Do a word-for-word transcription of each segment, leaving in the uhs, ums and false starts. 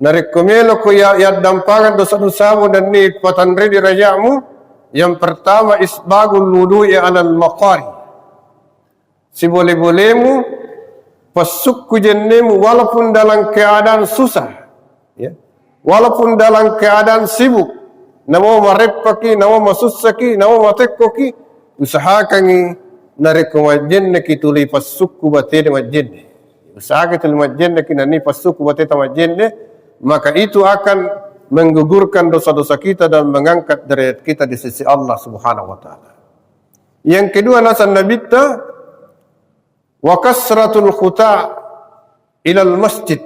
Narekko meloko ya-, yaddampangeng dosa-dosamu nenni patanreni raja'mu, yang pertama isbagul wudu'i alal maqari. Sibole-bolemu passukku jennemu walaupun dalam keadaan susah, ya. Walaupun dalam keadaan sibuk, namo mareppaki, namo masussaki, namo matekkoki, usahakangi narekko majjenneki tuli passukku batede majjenne. Usahakangi tuli majjenneki nanni passukku bateta majjenne, maka itu akan menggugurkan dosa-dosa kita dan mengangkat derajat kita di sisi Allah Subhanahu wa Ta'ala. Yang kedua, naseng Nabitta, wa kasratul khuta ilal masjid.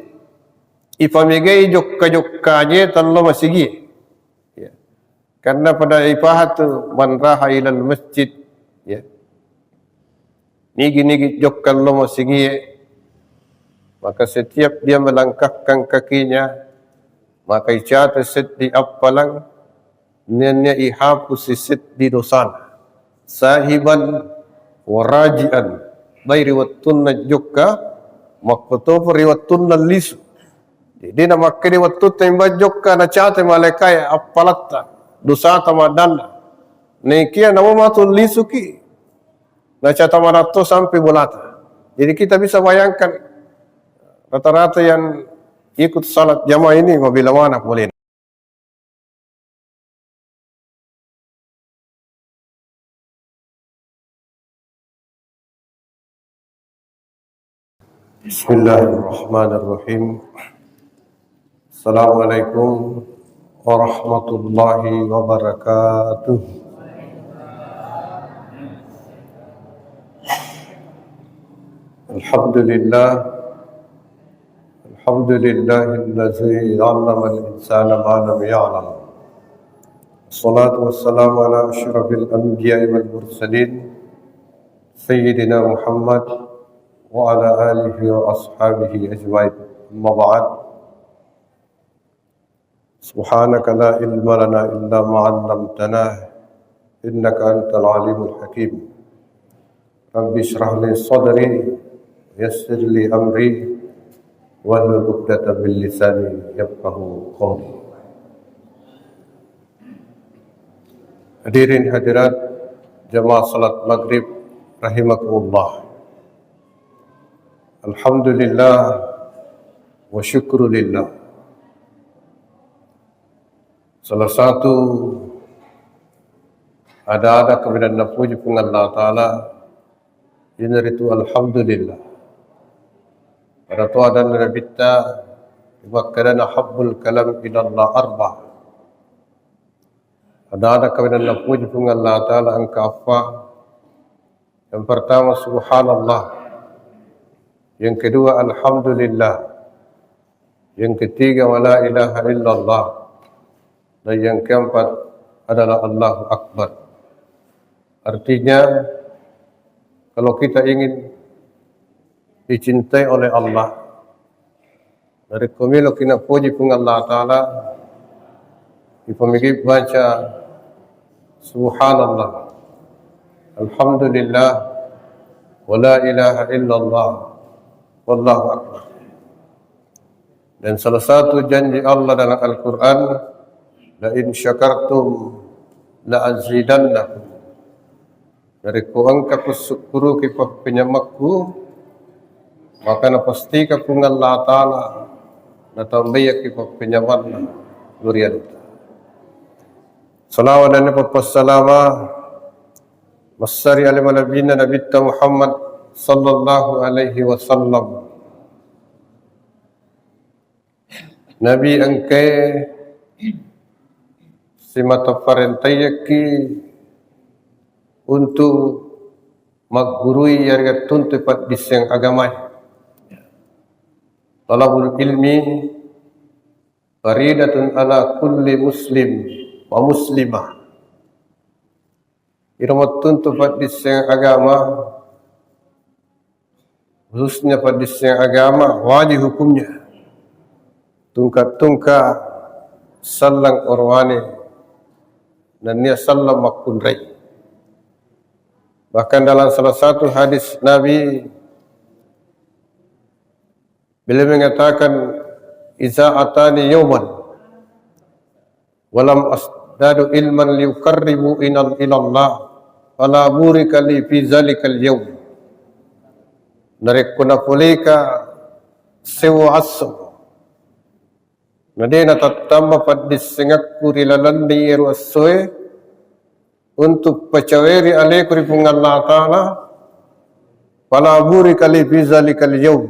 Ipamegai jokka-jokka aje tallo masigie. Ya. Karena pada ipaha tu man raha ilal masjid. Ya. Nigi-nigi jokka lo masigie. Maka setiap dia melangkahkan kakinya, maka icate seddi appalang, nennia ihapusi seddi dosana. Sahiban warajian, bai ri wettunna jokka, makkotopa ri wettunna lisu. Jadi, namakkeda wettutta imba jokka, nacate malaikae appalatta, dosata maddanna. Naikia namo matu lisuki, nacata madatto sampai bolata. Jadi, kita bisa bayangkan rata-rata yang ikut salat jamaah ini mabela mana boleh. Bismillahirrahmanirrahim. Assalamualaikum warahmatullahi wabarakatuh. Alhamdulillah. الحمد لله الذي علم الإنسان ما لم يعلم. الصلاة والسلام على أشرف الأنبياء والمرسلين سيدنا محمد وعلى آله وأصحابه أجمعين. أما بعد، سبحانك لا علم لنا إلا ما علمتنا إنك أنت العليم الحكيم. رب اشرح لي صدري ويسر لي أمري واحلل عقدة من لساني يفقهوا قولي. Hadirin hadirat jamaah salat maghrib rahimakumullah. Alhamdulillah wa syukrulillah. Salah satu ada-ada kaminang napuji Puang Allah Ta'ala, iyanaritu alhamdulillah. Pada to adanna Nabitta, makkedana habbul kalam ilallah arba. Ada-ada kaminang napuji Puang Allah Ta'ala engka eppa. Yang pertama, subhanallah. Yang kedua, alhamdulillah. Yang ketiga, wala ilaha illallah. Dan yang keempat adalah Allahu Akbar. Artinya, kalau kita ingin dicintai oleh Allah, narekko meloki napoji Puang Allah Ta'ala, ipamigi baca subhanallah, alhamdulillah, wala ilaha illallah, wallahu akbar. Dan salah satu janji Allah dalam Al-Quran, "La in syakartum la azidannakum." Narekko engka kussukkuruki pappenyamekku, maka napastika Puang Allah Ta'ala natambaiyaki pappenyamanna ri anta. Salawat dan pappassalama massari ale malebbi'na Nabitta Muhammad sallallahu alaihi wasallam. Nabi engkae simata parentaiyakki untuk maggurui yarega tuntu paddisseng agamae. Talabul ilmi faridatun ala kulli muslim wa muslimah. Iro mattuntu paddisseng agama, khususnya paddisseng agama, wajib hukumnya. Tungka-tungka sallang orowane, nennia sallang makkunrai. Bahkan dalam salah satu hadis Nabi, beliau mengatakan, iza atani yauman walam asdadu ilman liukarribu inal ilallah fala burika li fi zalikal yaum. Narekko napoleka sewa asso, na de natattamba paddissengakku ri lalenni ero assoe, untuk pacaweri aleku ri Puang Allah Ta'ala, fala burika li fi zalikal yaum.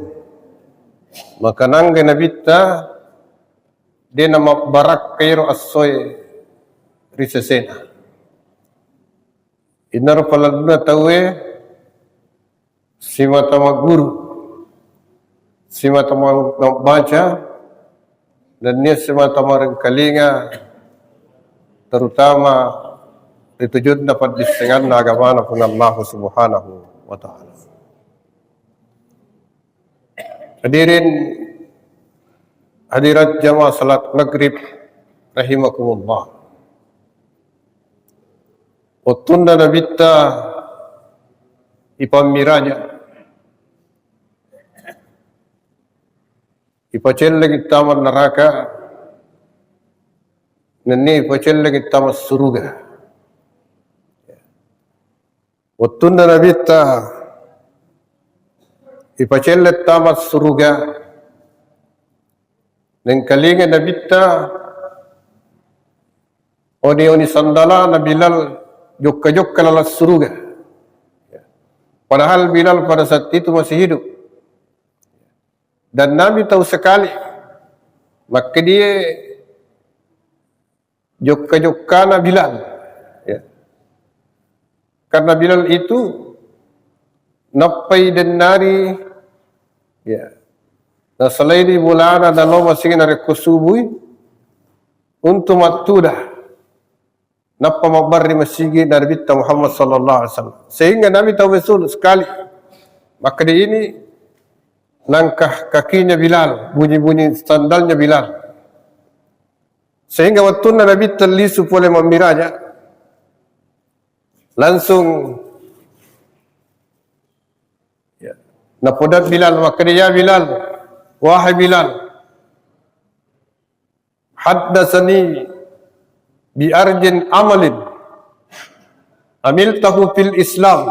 Maka nangge nabitta, de namabbarakka ero assoe ri sesena. Innaro paladuna tauwe simata magguru, simata ma-, mabbaca, dan nia simata marengkalinga, terutama ri tujunna paddissenganna agamana Puang Allah Subhanahu wa Ta'ala. Hadirin hadirat jamaah salat maghrib rahimakumullah. Wettunna nabitta ipammiraja, ipacellengi tama neraka, nenni ipacellengi tama suruga. Wettunna nabitta ipacelle tama suruga, nengkalinga nabitta oni-oni sandala na Bilal jokka-jokka laleng suruga. Padahal Bilal pada saat itu masih hidup. Dan nami tau sekali makkedie jokka-jokkana Bilal. Ya. Karena Bilal itu nappai dennari, ya, nasalaini bolana nalo masigi narekko subui untuk mattuda. Nappa mabbarri masigi Nabitta Muhammad sallallahu alaihi wasallam. Sehingga nami tau besul sekali makkeda ini langkah kakinya Bilal, bunyi-bunyi sandalnya Bilal. Sehingga wettunna Nabitta lisu pole mammiraja, langsung, ya, napoda Bilal, makkeda, "Ya Bilal, wahai Bilal, haddatsani bi arjin amalin amiltahu fil Islam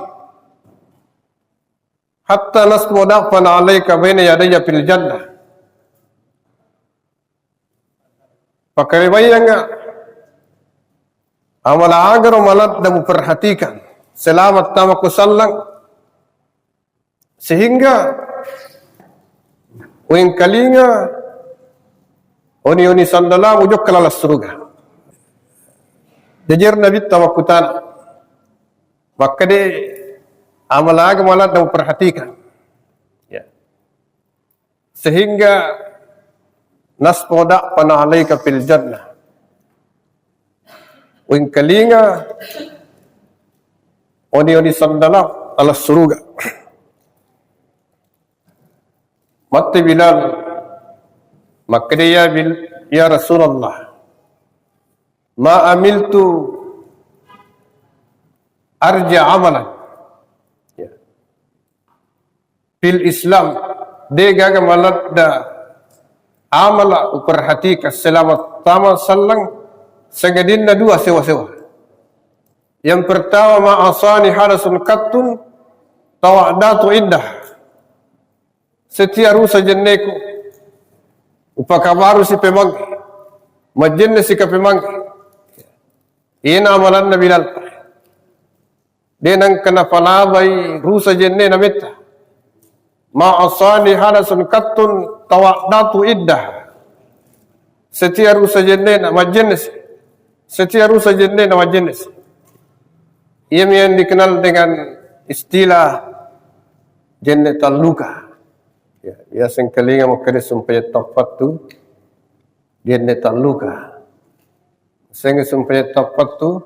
hatta nasmu da'fan alaika baina yadayya fil jannah." Pakkarebayanga amala agaro maladda muperhatikan selama tama ku sallang, sehingga wengkalinga oni-oni sandala mujokka laleng suruga. Jajar Nabitta makkutana, makkeda, amala aga maladda muperhatikan? Ya. Sehingga nasmu da'fan alaika fil jannah. Wengkalinga oni-oni sandala laleng suruga. Matti Bilal, makkeda, "Ya Bil-, ya Rasulullah, ma amiltu arja amalan." Ya. Fil Islam, de gaga maladda amala uperhatikan selama tama sallang, sangadinna dua sewa-sewa. Yang pertama, ma asani hadasun kattun tawadatu indah. Setiap rusa jenneku, upakabaru si pemang, majenne si kapemang. Ina amalanna Bilal. De nengka napalabai rusa jennena metta. Ma asani hadasun kattun tawadatu iddah. Setiap rusa jennena majennesi. Setiap rusa jennena majennesi. Iyami yang dikenal dengan istilah jenne talluka. Ya, biasa engkalinga makkeda sumpajang tappattu jenne talluka. Sehingga sumpajang tappattu,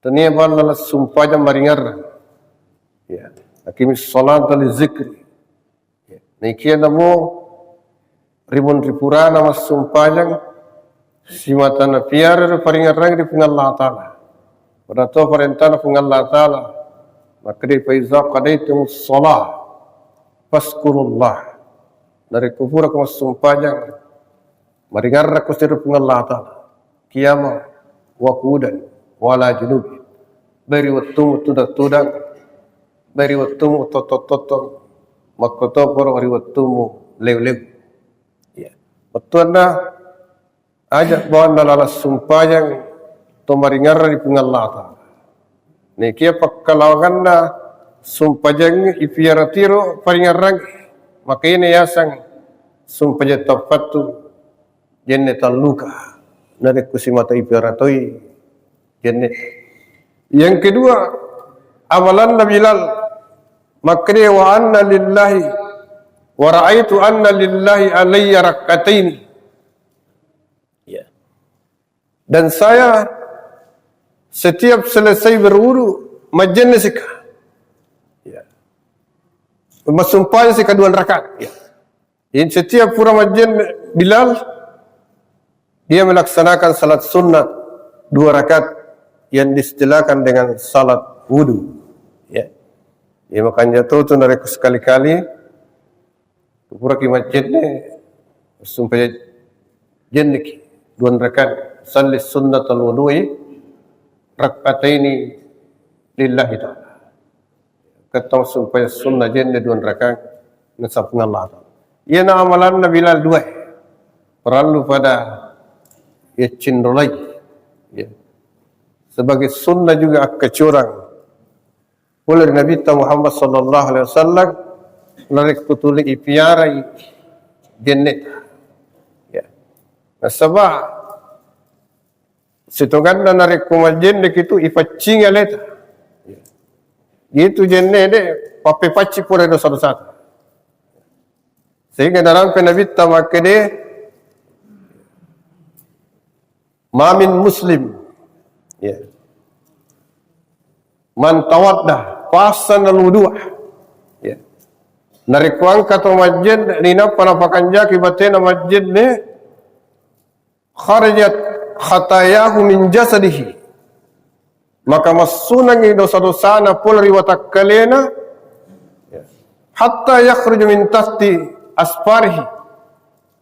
tania balla sumpajang maringerrang. Ya, aqimis salata li zikri. Ya, naikia namo ribun ripurana massumpajang, simata napiara ri paringerrang ri Puang Allah Ta'ala. Pada to parentana Puang Allah Ta'ala, makkeda, "Fa iza qadaitumus shalah, fazkurullah." Narekko pura ko massumpajang, Maringarra ko siro Puang Allah Ta'ala. Qiyama wa qu'udan wa ala junub. Beri wettumu tudang-tudang. Beri wettumu tottong-tottong. Makkotoparo ri wettumu leu-leu. Ya. Bettuanna aja bawanna laleng sumpajang to maringarra ri Puang Allah Ta'ala. Nekia pakkalawanganna sumpajang ipiara tiro paringarrang, makanya yasang sumpajang tappattu jenne talluka. Narekko simata ipiara toi jenne. Yang kedua, amalanna Bilal makkeda wa anna lillahi wa ra'aitu anna lillahi alayya rak'ataini. Ya. Dan saya setiap selesai berwudu, majjenne sika. Ya. Massumpajang sika dua rakaat. Ya. Jadi setiap pura majjenne Bilal, dia melaksanakan salat sunnah dua rakaat yang diistilahkan dengan salat wudu. Ya. Ya, makanya tuh, tuh narekko sekali-kali Puraki majjenne, sumpajang jenneki dua rakaat, salli sunnatal wudu'i rak'ataini lillahi ta'ala. Kettong sumpajang sunnah jenne dua rakaat, nasabung Allah Ta'ala. Iyana amalanna Bilal dua, parellu pada yaccinrolai. Ya. Sebagai sunnah juga akkacurang. Pole ri Nabitta Muhammad sallallahu alaihi wasallam, narekko tuli ipiarai jenneta. Ya. Nasaba sitonganna narekko majjenneki tu ipaccingi aleta. Ya. Itu jenne de pappepacci pole dosa-dosata. Sehingga narampe Nabitta makkede, "Ma min muslim, ya, man tawadda, fa ahsanal wudu'a." Ya. Narekko engka to majjenne, ninappa napakanjaki batena majjenne, kharajat khatayahu min jasadihi. Maka massunangngi dosa-dosana pole ri watakkalena, ya, hatta yakhruju min tahti asfarihi.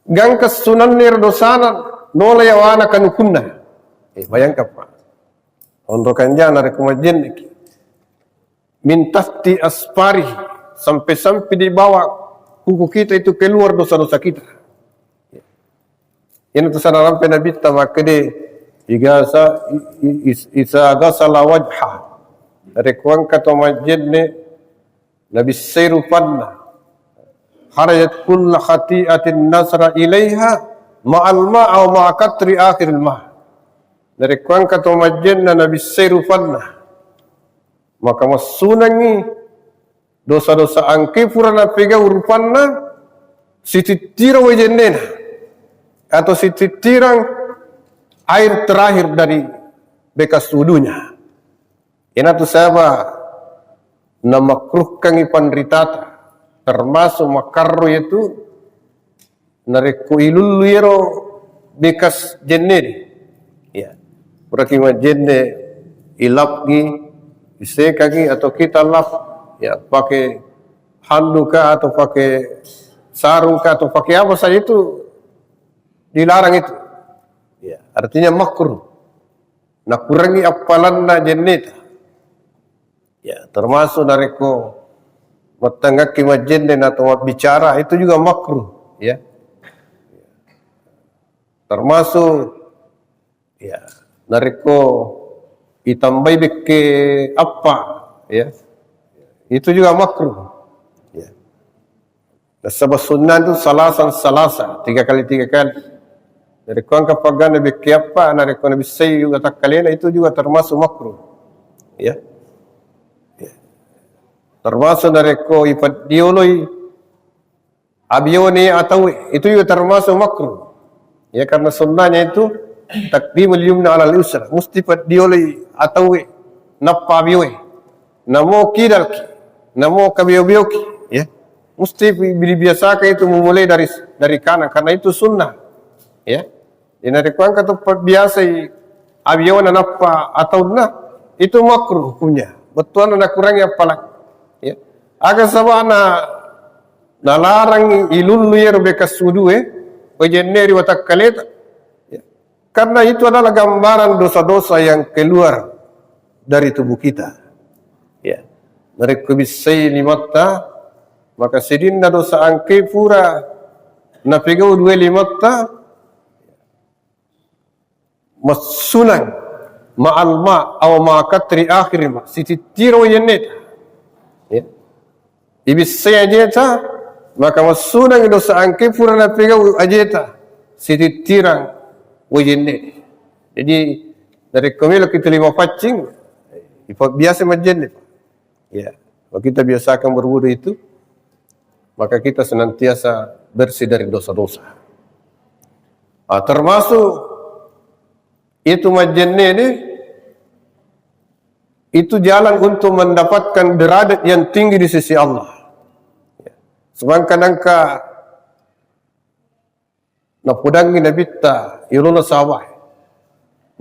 Gangka sunanni ro dosana nola yawana kanukunna. Eh, bayangkan, Pak. Onro kanjana rekko majjenneki. Min tahti asfarihi. Sampai-sampai di bawah kuku kita itu keluar dosa-dosa kita. Iyana tu sanarampe Nabitta makkede, igasa, i-, i-, is-, isa gasala wajha. Rekko engka to majjenne, nabissai rupanna. Kharajat kulla khati'atin nasra ilaiha ma'al ma' aw ma'a qatri akhiril ma'. Narekko engka to majjenna nabissai rupanna, maka massunangngi dosa-dosa engke pura napegau rupanna sitittirang wae jennena atau sitittirang air terakhir dari bekas wudunya. Iyana tu saba namakruhkangngi panritata, termasuk makarro yaitu narekko ilullu yero bekas jenne de. Ya. Puraki majjenne, ilapgi, isekangi, atau kita lap, ya, pakai handuk kah, atau pakai sarung kah, atau pakai apa saja itu dilarang itu. Ya, artinya makruh. Nakurangi appalanna jenneta. Ya, termasuk narekko mattangakki majjenne atau bicara, itu juga makruh, ya. Termasuk, ya, narekko itambai bekke appa, ya, itu juga makruh, ya. Nasaba sunnah itu salasan salasa, tiga kali tiga kali. Narekko engka pagana bekke appa, narekko nabissai watakkalena, itu juga termasuk makruh. Ya. Ya. Termasuk narekko ipeddioloi abione ataue, itu juga termasuk makruh. Ya, karena sunnahnya itu taqdimul yumna alal yusra, musti peddioloi ataue nappa abioe. Namo kidalki, namo kabio-bioki, ya. Musti bi-, dibiasakan itu memulai dari dari kanan, karena itu sunnah. Ya. Jadi narekko engka to pabbiasai abiona nappa ataunna, itu makruh hukumnya. Bettuanna nakurangi appalang. Ya. Aga sabana nalarang ilullu yero bekas wudue, wajenne ri watakkaleta. Ya. Karena itu adalah gambaran dosa-dosa yang keluar dari tubuh kita. Ya. Narekko bissai limatta, maka sidinna dosa engkae pura napegau dua limatta, massunang ma'al ma' aw ma' katri akhir ma', sitittiro wajenneta. Ya. Ibissai ajeta, maka massunang dosa engkae pura napegau ajeta, sitittirang wajenne. Jadi, narekko meloki tuli mapaccing, ipabbiasa majjenne. Ya, kalau kita biasakan berwudu itu, maka kita senantiasa bersih dari dosa-dosa. Ah, termasuk itu majjenne ini, itu jalan untuk mendapatkan derajat yang tinggi di sisi Allah. Ya. Sedangkan engka napudangi Nabitta, yolona sahabat.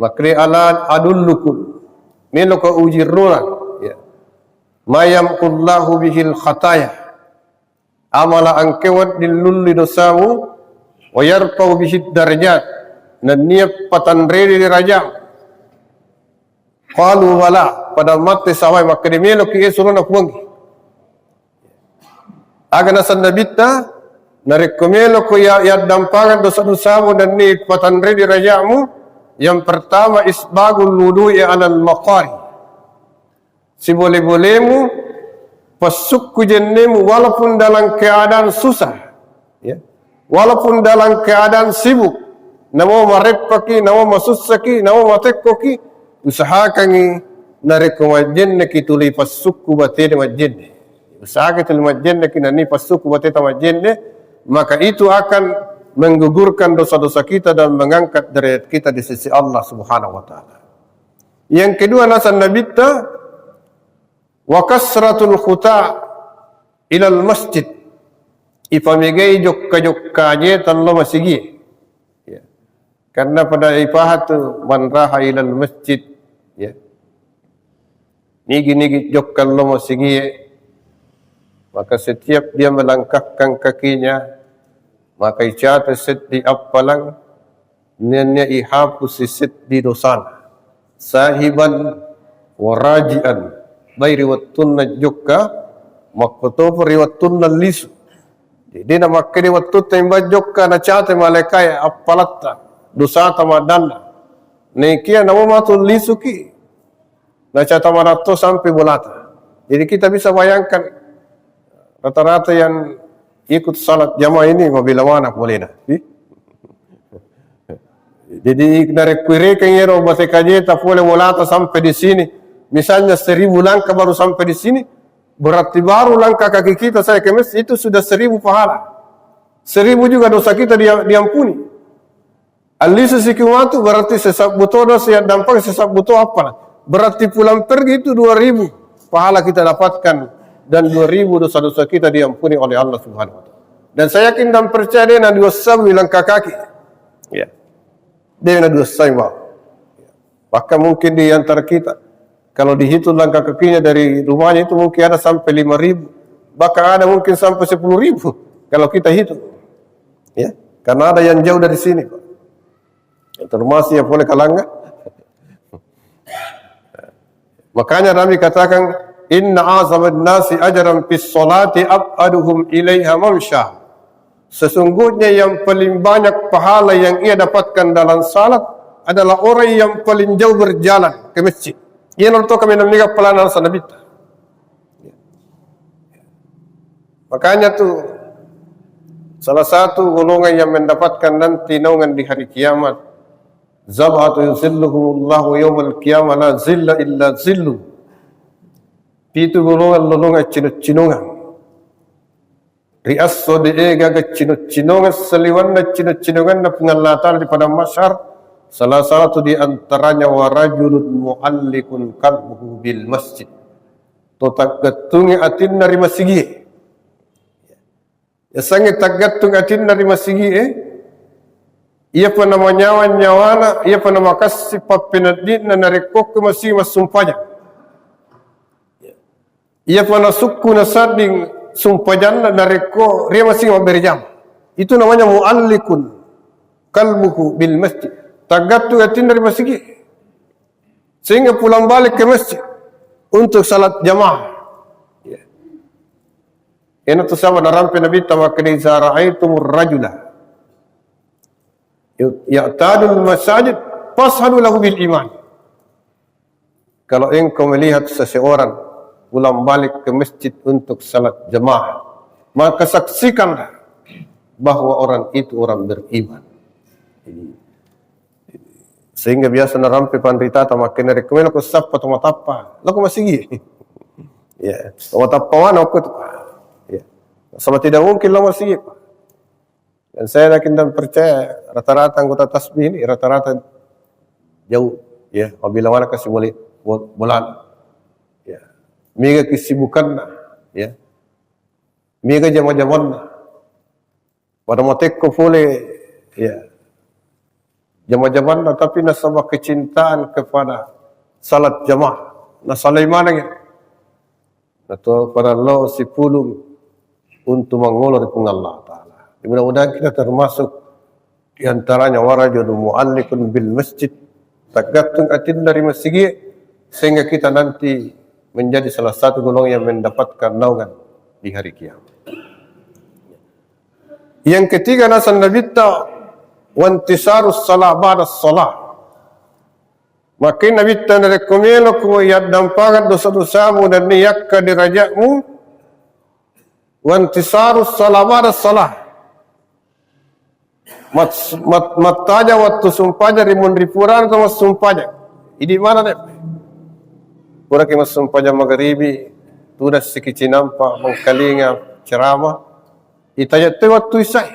Makre ala adullukum. Meloka ujirrorang. Ya. Ma yamhullahu bihil khataya. Amala engkae wedding lulli dosamu, wa yarfa'u bihid darajat, nennia patanredi derajat. Qalu bala, pada mate sawai makkeda meloki e surona Puangnge. Aga naseng Nabitta, narekko meloko ya-, yaddampangeng dosa-dosamu nennia patanredi derajamu, yang pertama isbagul wudu'i alal maqari. Sibole-bolemu passukku jennemu walaupun dalam keadaan susah, ya. Walaupun dalam keadaan sibuk, namo mareppaki, namo masussaki, namo matekkoki, usahakangi narekko majjenneki tuli passukku batena majjenne. Usahakangi tuli majjenneki nennia passukku bateta majjenne, maka itu akan menggugurkan dosa-dosa kita dan mengangkat derajat kita di sisi Allah Subhanahu wa Ta'ala. Yang kedua, naseng Nabitta, wa kasratul khuta ilal masjid. Ipamegai jokka-jokka ajeta lao masigie. Ya. Karena pada ipahatu man raha ilal masjid. Ya. Nigi-nigi jokka lao masigie. Maka setiap dia melangkahkan kakinya, maka icate seddi appalang nennia ihapusi seddi dosana. Sahiban wa raji'an. Baik ri wettunna jokka, makkotopa ri wettunna lisu. Jadi, namakkeda wettutta imba jokka, nacate malaikae appalatta, dosata maddanna. Naikia namo matu lisuki, nacata manatto sampai bolata. Jadi, kita bisa bayangkan, rata-rata yang ikut salat jamaah ini mabela mana polena. Ih? Jadi, narekko irekeng ero bate kajeta pole bolata sampai di sini, misalnya seribu langkah baru sampai di sini, berarti baru langkah kaki kita saya ke masjid itu sudah seribu pahala. Seribu juga dosa kita dia-, diampuni. Allisu siki matu berarti sesabbu to dosa yang dampang, sesabbu to apa. Berarti pulang pergi itu dua ribu pahala kita dapatkan dan dua ribu dosa-dosa kita diampuni oleh Allah Subhanahu wa Ta'ala. Dan saya yakin dan percaya de' na dua sawi langkah kaki. Ya. De' na dua sawi mau. Bahkan mungkin di antara kita, kalau dihitung langkah kakinya dari rumahnya itu mungkin ada sampai lima ribu. Bahkan ada mungkin sampai sepuluh ribu kalau kita hitung. Ya, karena ada yang jauh dari sini, Pak. Termasuk yang boleh kalanga. Makanya Nabi katakan, "Inna azaman nasi ajaran fis salati ab'aduhum ilaiha mamsha." Sesungguhnya yang paling banyak pahala yang ia dapatkan dalam salat adalah orang yang paling jauh berjalan ke masjid. Iya nonton kami namiga pelana Nabi. Makanya tuh salah satu golongan yang mendapatkan nanti naungan di hari kiamat, sab'atu yuzilluhumullahu yaumal qiyamah la zilla illa zillu. Pitu golongan lolongan cino-cinongan. Ri esso de' gaga cino-cinongan saliwanna cino-cinonganna Puang Allah Ta'ala di padang mahsyar. Salah satu di antaranya wa rajulun mu'alliqun qalbuhu bil masjid. To taggattungi atinna ri masigie. Yasengnge taggattung atinna ri masigie, iyapa namanyawa nyawana, iyapa namakassi pappeneddinna narekko ke masigi massumpajang. Iyapa nasukku nasadding sumpajanna narekko ria masigi mabbere jama. Itu namanya mu'alliqun. qalbuhu bil masjid. Taggattung atinna ri masigi. Sehingga pulang balik ke masjid untuk salat jamaah. Ya. Iyanatu sabab narampe Nabitta makkeda, "Idza ra'aitumur rajula ya'tadul masajid fashhadu lahu bil iman." Kalau engkau melihat seseorang pulang balik ke masjid untuk salat jamaah, maka saksikanlah bahwa orang itu orang beriman. Sehingga biasa narampe panritata makkeda, "Rekko melo ko sappa to matappa, lako masigi." Ya, to matappa mana aku tu. Ya. Sama tidak mungkin lo masigi. Dan saya yakin dan percaya rata-rata anggota tasbih ini rata-rata jauh, ya, apabila mana kasih boleh bol-, bola. Ya. Mega kesibukanna, ya. Mega jama-jamanna. Pada matekko pole, ya, jama-jamanna, tapi nasaba kecintaan kepada salat jamaah, nasalai maneng. Nato pada lo sipulung untuk mangolo ri Puang Allah Ta'ala. Mudah-mudahan kita termasuk di antaranya warajulun mu'alliqun bil masjid, taggattung atinna ri masigi, sehingga kita nanti menjadi salah satu golongan yang mendapatkan naungan di hari kiamat. Yang ketiga, naseng Nabitta, wantisarus salah ba'da salah. Makkeda Nabitta, narekko meloko yaddampangeng dosa-dosamu dan yakka derajatmu, wantisarus salah ba'da salah. Mat-, mat-, mattaja wattu sumpajang ri munri purana to massumpajang. Idi mana de? Puraki massumpajang magaribi, tudang siki cinampa, mengkalinga ceramah, itaja toi wattu isai.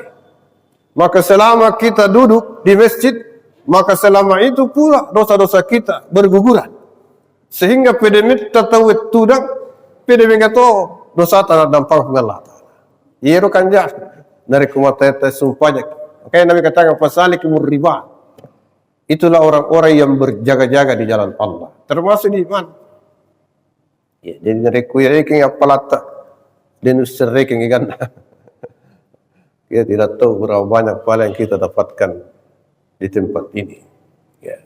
Maka selama kita duduk di masjid, maka selama itu pula dosa-dosa kita berguguran. Sehingga pede metta tau tudang, pede mega to dosata naddampang Puang Allah Ta'ala. Iyero kanja, narekko mataetta sumpajang. Makanya Nabi katakan, "Fasalikumur riba." Itulah orang-orang yang berjaga-jaga di jalan Allah. Termasuk di iman. Ya, jadi narekko irekeng appalatta, dan usserekeng iganna. Ya, tidak tahu berapa banyak pahala yang kita dapatkan di tempat ini. Ya.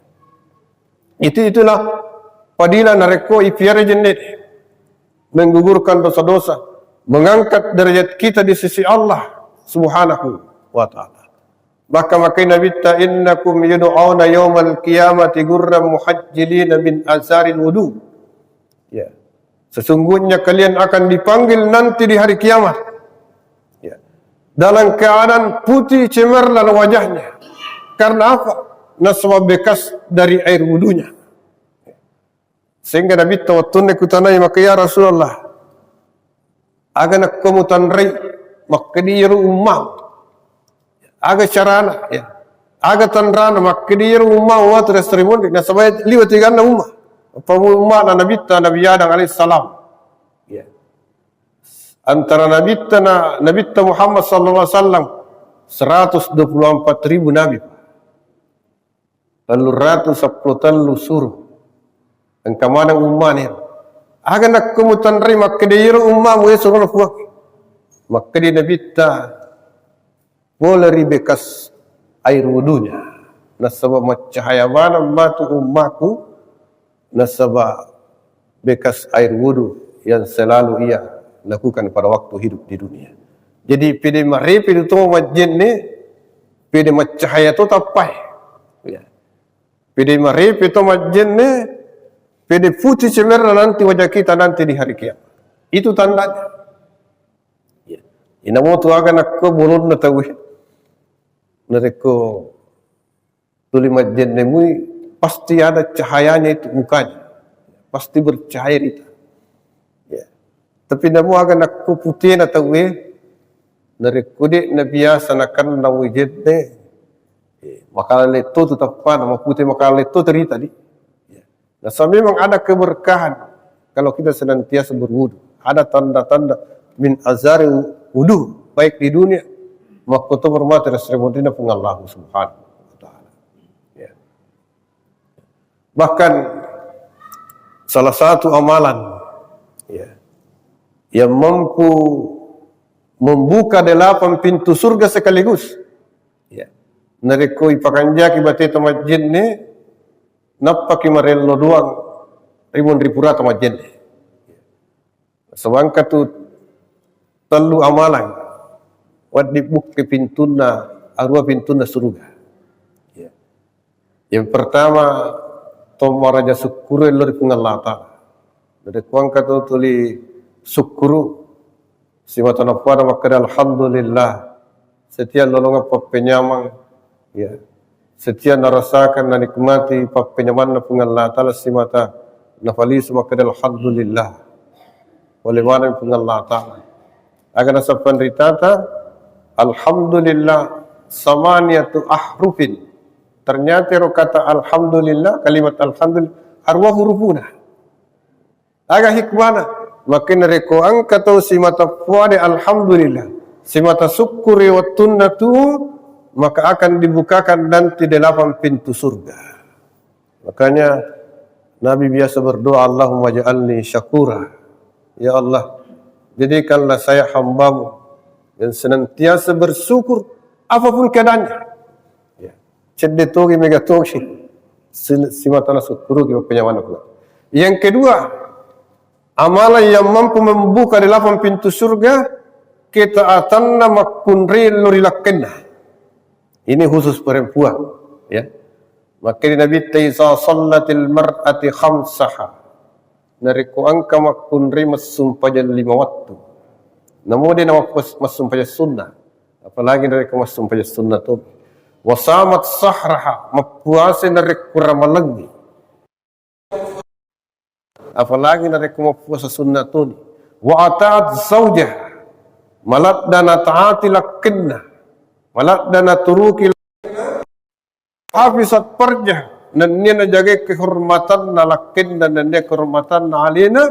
Itu, itulah fadilah narekko ipiara jenne, menggugurkan dosa-dosa, mengangkat derajat kita di sisi Allah Subhanahu wa Ta'ala. Maka makkeda Nabitta, "Innakum yud'auna yaumal qiyamati gurran muhajjilina min asaril wudu." Ya. Sesungguhnya kalian akan dipanggil nanti di hari kiamat. Ya. Dalam keadaan putih cemerlang wajahnya. Karena apa? Nasaba bekas dari air wudunya. Sehingga Nabitta wettunna kutanai, maka, "Ya Rasulullah, aga nakko mutanrai?" Makkeda, "Iyaro umma." Aga carana, ya. Aga tanrana, makkeda, "Iyaro umma watu ri asri munri." Nasaba liwati ganna umma. Apa ummana Nabitta, Nabi Adam alaihissalam. Ya. Antara Nabitta na Nabitta Muhammad sallallahu alaihi wasallam, seratus dua puluh empat ribu nabi. Tellu ratu seppulo tellu suru. Engka maneng ummana. Aga nakko mutanrai, makkeda, "Iyaro ummamu, ya surona Puang." Makkeda Nabitta, "Pole ri bekas air wudunya. Nasaba maccahaya maneng matu ummaku, nasaba bekas air wudu yang selalu ia lakukan pada waktu hidup di dunia." Jadi, pede marepe tu to majjenne, pede maccahaya to tappae. Ya. Pede marepe to majjenne, pede putih cemerlang nanti wajah kita nanti di hari kiamat. Itu tandanya. Ya. Inamo tu aga nakko bolonna tauwe. Narekko tuli majjenne mui, pasti ada cahayanya itu mukanya. Pasti bercahaya rita. Ya. Tapi namo aga nakko putena tauwe, narekko de' nabiasa nakenna mui jenne, eh, makale letto tu tappana, mapute makale letto terita di. Ya. Nasaba memang ada keberkahan kalau kita senantiasa berwudu. Ada tanda-tanda min azari wudu, baik di dunia, makkoto bermata dan sri munrina Puang Allah Subhanahu wa Ta'ala. Ya. Bahkan salah satu amalan, ya, yang mampu membuka delapan pintu surga sekaligus. Ya. Narekko ipakanjaki bateta majjenne, nappaki marello doang ri munri purata majjenne. Sebangka tu tellu amalang wedding bukke pintunna, arua pintunna suruga. Ya. Yang pertama, to maraja sukkuru lao ri Puang Allah Ta'ala. Jadi kuangka tu tuli sukkuru, simata napuada makkeda alhamdulillah. Setia lolongang pappenyamang, ya. Setia narasakan, nanikmati pappenyamanna Puang Allah Ta'ala simata nafalisu makkeda alhamdulillah. Oleh mana Puang Allah Ta'ala. Aga nasappan ritata, alhamdulillah, samaniyatu ahrufin. Ternyata ro kata alhamdulillah, kalimat alhamdulillah, arua hurufuna. Aga hikmana? Makanya rekko engka tau simata puade alhamdulillah, simata syukur ri wettunna tu, maka akan dibukakan nanti delapan pintu surga. Makanya Nabi biasa berdoa, "Allahumma ja'alni syakura." Ya Allah, jadikanlah saya hambamu yang senantiasa bersyukur apapun keadaannya. Ya. Cedde togi, mega togi. Sil-, simatana sukkuruki penyamanna Puang. Yang kedua, amalan yang mampu membuka delapan pintu surga, ketaatanna makkunrai lao ri lakkenna. Ini khusus perempuan, ya. Makanya Nabi ta, "Iza sallatil mar'ati khamsaha." Narekko engka makkunrai messumpajang lima wattu. Namo de na mappuas-, messumpajang sunnah. Apalagi narekko messumpajang sunnah to. Wa samat sahraha, mappuasa narekko ramalengngi. Apalagi narekko mappuasa sunnah toni. Wa ata'at zaujah, maladda nataati lakkenna, maladda naturuki, hafizat farjah, nennia najagai kehormatanna lakkenna, nennia kehormatanna alena,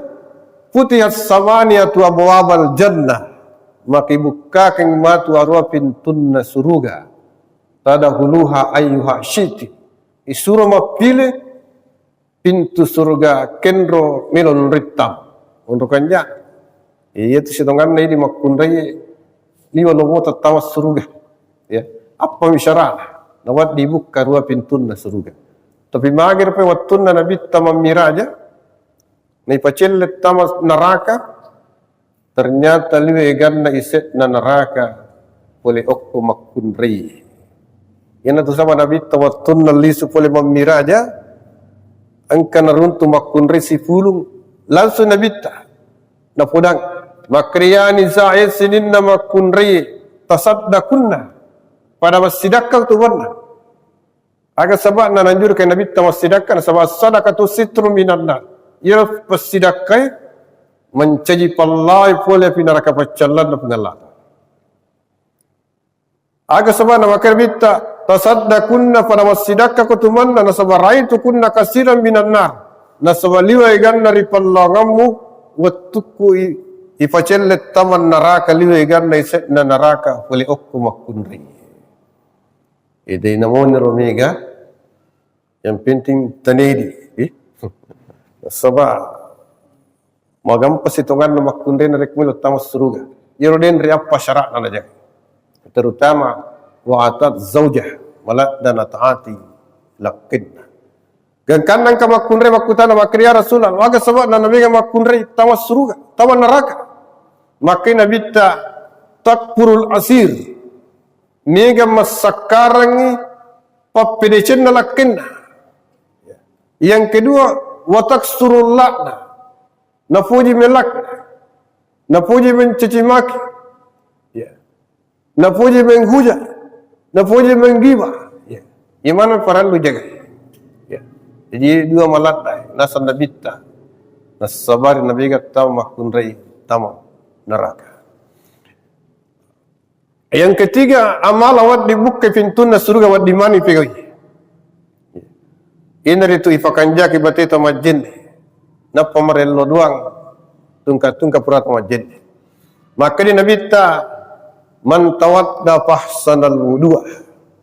futihat samaniyatu abwabal jannah, maka ibukkakeng matu arua pintunna suruga, tadkhuluha ayyuha syi'ti, isuro mappile pintu suruga kenro melo nrittama. Onro kanja. Iya tu sitonganna idi makkunrai liwa lomota tama suruga. Ya, apa misalana? Nawaddi bukka rua pintunna suruga. Tapi mager pe wattunna Nabitta mammiraja, naipacelle tama naraka, ternyata liwe ganna ise'na naraka pole okko makkunrai. Iyanatu saba Nabitta wattunna lisu pole mammiraja, engka naruntu makkunrai sipulung, langsung Nabitta napodang, "Makkeda ya nisa, e sininna makkunrai, tasaddakunna, pada massidakka tu banna." Aga saba'na nanjurukai Nabitta massidakka, nasaba as-sadaqatu sitrun minan nar. Iyaro passidakkae mancaji pallae pole api naraka paccallanna Puang Allah Ta'ala. Aga saba'na makkeda Nabitta, "Tasaddakunna, pada massidakkako tu manna, nasaba raitukunna kasiran minan nar." Nasaba liwe ganna ri pallawangammu, wettukku i-, ipacelle tama naraka, liwe ganna ise'na naraka, pole okko makkunrai. Ede namoniro mega, yang penting tanedi, eh? Nasaba magampa sitonganna makkunrai narekko melo tama suruga. Iyaro denre appa syara'na najaga. Terutama wa atat zaujah, maladda nataati lakkenna. Gangkanna engka makkunrai makkutana, makkeda, "Ya Rasulullah, aga saba'na namega makkunrai tama suruga, tama naraka?" Makkedai Nabitta, "Takfurul asir." Mega massakkarangngi pappedecenna lakkenna. Yang kedua, wa taksurul la'na. Napoji melak. Napoji mencaci maki. Ya. Napoji menghujat. Napoji menggibah. Ya. Imana parallu jaga. Ya. Jadi dua maladda naseng Nabitta. Nasabari Nabi gatta makkunrai tama neraka. Yang ketiga, amala wedding bukkai pintunna suruga wedding mani pegau'i. Inaritu ipakanjaki bateta majjenne. Nappa marello doang tungka-tungka purata majjenne. Makkeda Nabitta, "Man tawadda fahsanal wudu'a."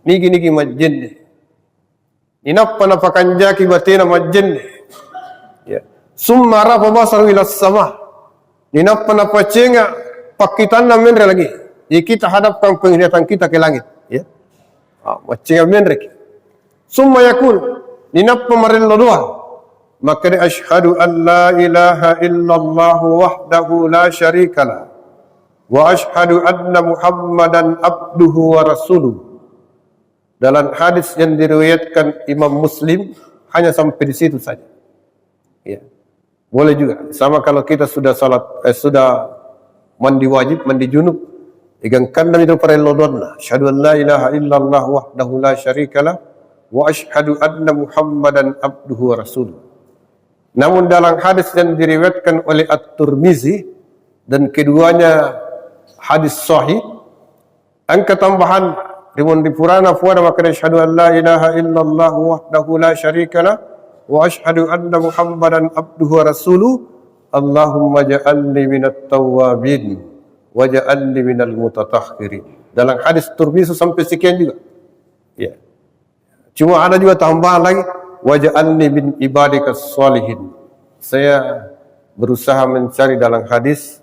Nigi-nigi majjenne. Ninappa napakanjaki batena majjenne. Ya. Summa rafa basaru ila sama. Ninappa napacenga pakkitanna menre lagi. Jadi kita hadapkan penglihatan kita ke langit. Ya. Ah, maccing menreki. Summa yaqul, ninappa marello doang. Makkeda, "Asyhadu an la ilaha illallah wahdahu la syarikalah. Wa asyhadu anna Muhammadan abduhu wa rasuluh." Dalam hadis yang diriwayatkan Imam Muslim, hanya sampai di situ saja. Ya. Boleh juga. Sama kalau kita sudah salat, eh, sudah mandi wajib, mandi junub, igang kandami itu parello doanna. Asyhadu an la ilaha illallah wahdahu la syarikalah, wa asyhadu anna Muhammadan abduhu wa rasuluh. Namun dalam hadis yang diriwayatkan oleh At-Tirmizi, dan keduanya hadis sahih, engka tambahan ri munri purana fuada makkeda, "Asyhadu an la ilaha illallah wahdahu la syarikalah, wa asyhadu anna Muhammadan abduhu wa rasuluh, Allahumma ja'alni minat tawwabin, wa ja'alni minal mutatahhirin." Dalam hadis Tirmizi sampai sekian juga. Ya. Cuma ada juga tambahan lagi, "Waj'alni min ibadika shalihin." Saya berusaha mencari dalam hadis,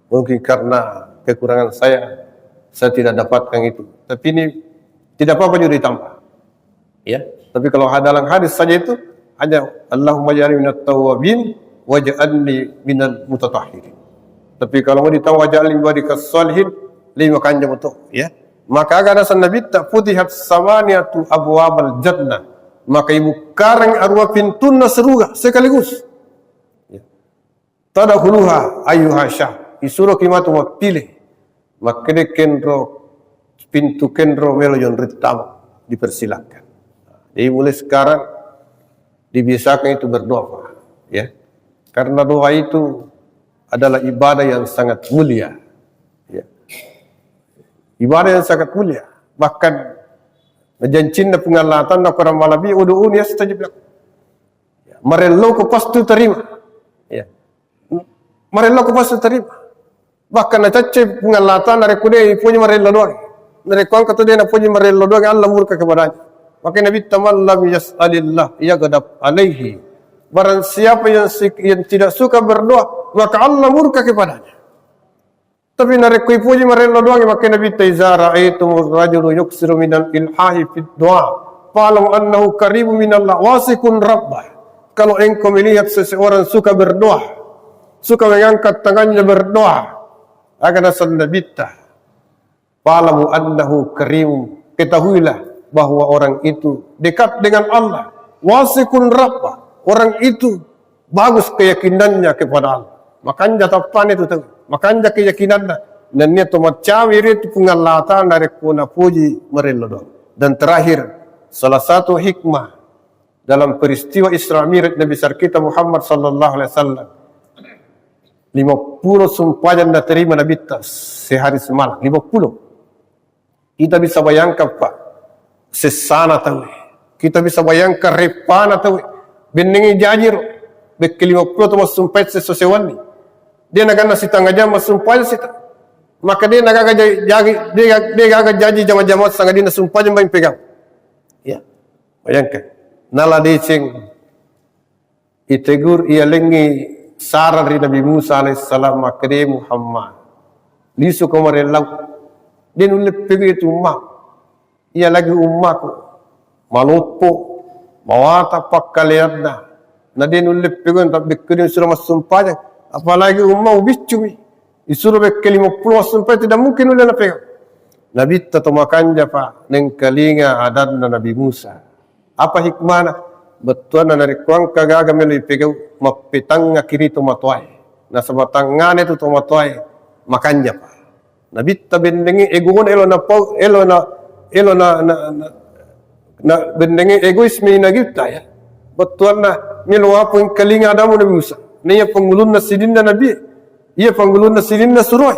mungkin karena kekurangan saya, saya tidak dapatkan itu. Tapi ini tidak apa-apa juga ditambah. Ya, tapi kalau dalam hadis saja itu hanya, "Allahumma ja'alni minat tawwabin waj'alni minal mutatahhirin." Tapi kalau mau ditambah, "Waj'alni min ibadika shalihin," lebih makanja betul, ya. Maka aga naseng Nabitta, "Futihat samaniatu abwabal jannah." Maka ibukkareng aruwa pintunna suruga sekaligus. Ya. "Tadkhuluha ayyuha sya." Isuroki matu mappile. Makkeda kenro pintu kenro melo jonri tama, dipersilakan. Jadi mulai sekarang dibiasakan itu berdoa, Pak. Ya. Karena doa itu adalah ibadah yang sangat mulia. Ya. Ibadah yang sangat mulia. Bahkan najancinna Puang Allah Ta'ala, "Qur'an malabi, ud'uni astajib lakum." Ya. Marelloko pasti terima. Ya. Marelloko pasti terima. Bahkan nacacce Puang Allah Ta'ala narekko de' ipoji marello doang. Narekko engka tu de' napoji marello doang, Allah murka kepadanya. Maka Nabitta, "Man lam yas'alillah yaghdab alaihi." Barang siapa yang si-, yang tidak suka berdoa, maka Allah murka kepadanya. Tapi narekko ipoji marello doang, maka Nabitta, "Iza ra'aitumur rajulu yuksiru minal ilhahi fid du'a, fa'lamu annahu qaribun minallah, wasiqun rabbah." Kalau engkau melihat seseorang suka berdoa, suka mengangkat tangannya berdoa, aga naseng Nabitta, "Fa'lamu annahu qaribun." Ketahuilah bahwa orang itu dekat dengan Allah. Wasiqun rabbah. Orang itu bagus keyakinannya kepada Allah. Makanja tappana itu tau. Makanja keyakinanna. Nennia to maccawe ri tu Puang Allah Ta'ala narekko napoji marello doang. Dan terakhir, salah satu hikmah dalam peristiwa Isra Mi'raj Nabi besar kita Muhammad sallallahu alaihi wasallam. Lima puluh sumpajang naterima Nabitta sehari semalam. Lima puluh. Kita bisa bayangkan, Pak, sessana tauwe. Kita bisa bayangkan reppana tauwe. Bennengngi jaji ro. Bekke lima puluh to massumpajang sesso sewanni. De' naganna sitanga jang massumpajang sita. Maka de' nagaga ja-, jagi, de' ga-, de' gaga jaji jama-jama sangadinna sumpajang maing pegau. Ya. Bayangkan. Nala deceng itegur, iyalengngi sarang ri Nabi Musa alaihissalam, makkeda, "Muhammad, lisuko marellau. De' nulle pegau itu umma. Iya lagi ummaku. Maloppo, mawatang pakkaleanna. Na de' nulle pegau, tapi bekkuni suro massumpajang. Apalagi umma ubiccumi. Isuro bekke lima puluh massumpajang, tidak mungkin nulle napegau." Nabitta to makanja, Pak, nengkalinga adanna Nabi Musa. Apa hikmana? Bettuanna narekko engka gaga melo ipegau, mappetangngaki ri tomatoae. Nasaba tangngana tu tomatoae makanja, Pak. Nabitta bennengngi egona elo na pau, elo na, elo na, na, na, na bennengngi egois mi Nabitta, ya. Bettuanna melo apa engkalinga adamu Nabi Musa. Naiya pangulunna sininna Nabi, iya pangulunna sininna suroe.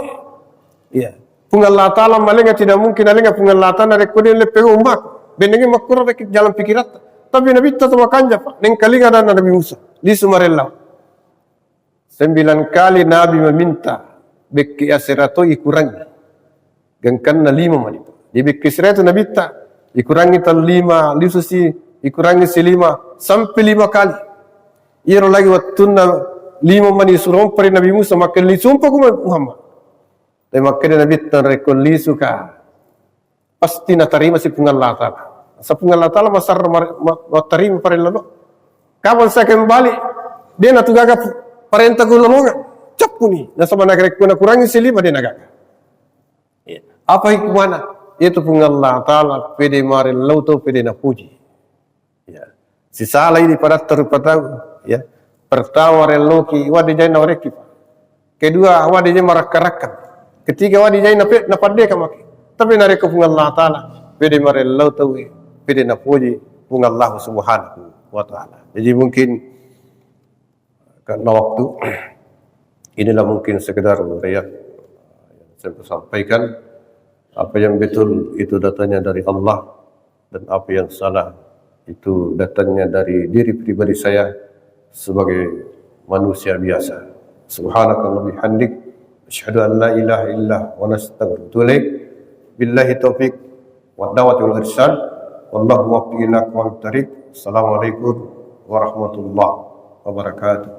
Iya. Puang Allah Ta'ala malenga, tidak mungkin alenga Puang Allah Ta'ala narekko de' nulle pegau ummaku. Bennengngi makkuro rekki jalan pikiratta. Tapi Nabitta to makanja, Pak. Nengkalinga adanna Nabi Musa. Lisu marellau. Sembilan kali Nabi meminta, bekke asera to ikurangi. Gangkanna lima mani, Pak. Jadi bekke asera to Nabitta, ikurangi tau lima, lisusi, ikurangi si lima, sampai lima kali. Iyaro lagi wettunna lima mani surompa ri Nabi Musa, makkeda, "Lisumpaku Muhammad." Tapi makkeda Nabitta, "Rekko lisuka, pasti natarima si Puang Allah Ta'ala. Sa Puang Allah Ta'ala masarra mar-, ma-, mattarima parellau. Kapan saya kembali, de' natugaga parenta ku lolongang, cappuni. Nasaba narekko nakurangi si lima de' nagaga. Ya. Apa hikmahna? Itu Puang Allah Ta'ala pede marellau tau pede napuji. Ya. Sisala idi padatta rupa tau, ya. Pertama relloki, wadi jai nawarekki. Kedua, wadi jai marakka-rakka. Ketiga, wadi jai nape-, napaddeka maki. Tapi narekko Puang Allah Ta'ala, pede marellau tau, pede napuji Puang Allah Subhanahu wa Ta'ala. Jadi mungkin karena waktu, inilah mungkin sekedar yang saya sampaikan. Apa yang betul itu datangnya dari Allah, dan apa yang salah itu datangnya dari diri pribadi saya sebagai manusia biasa. Subhanakallahumma bihamdik, asyhadu an la ilaha illa wa nastaghfiruka wa atubu ilaik. Billahi taufik wa dawati wal irsyad. Wallahu muwaffiq ila aqwamit thariq. Assalamualaikum warahmatullahi wabarakatuh.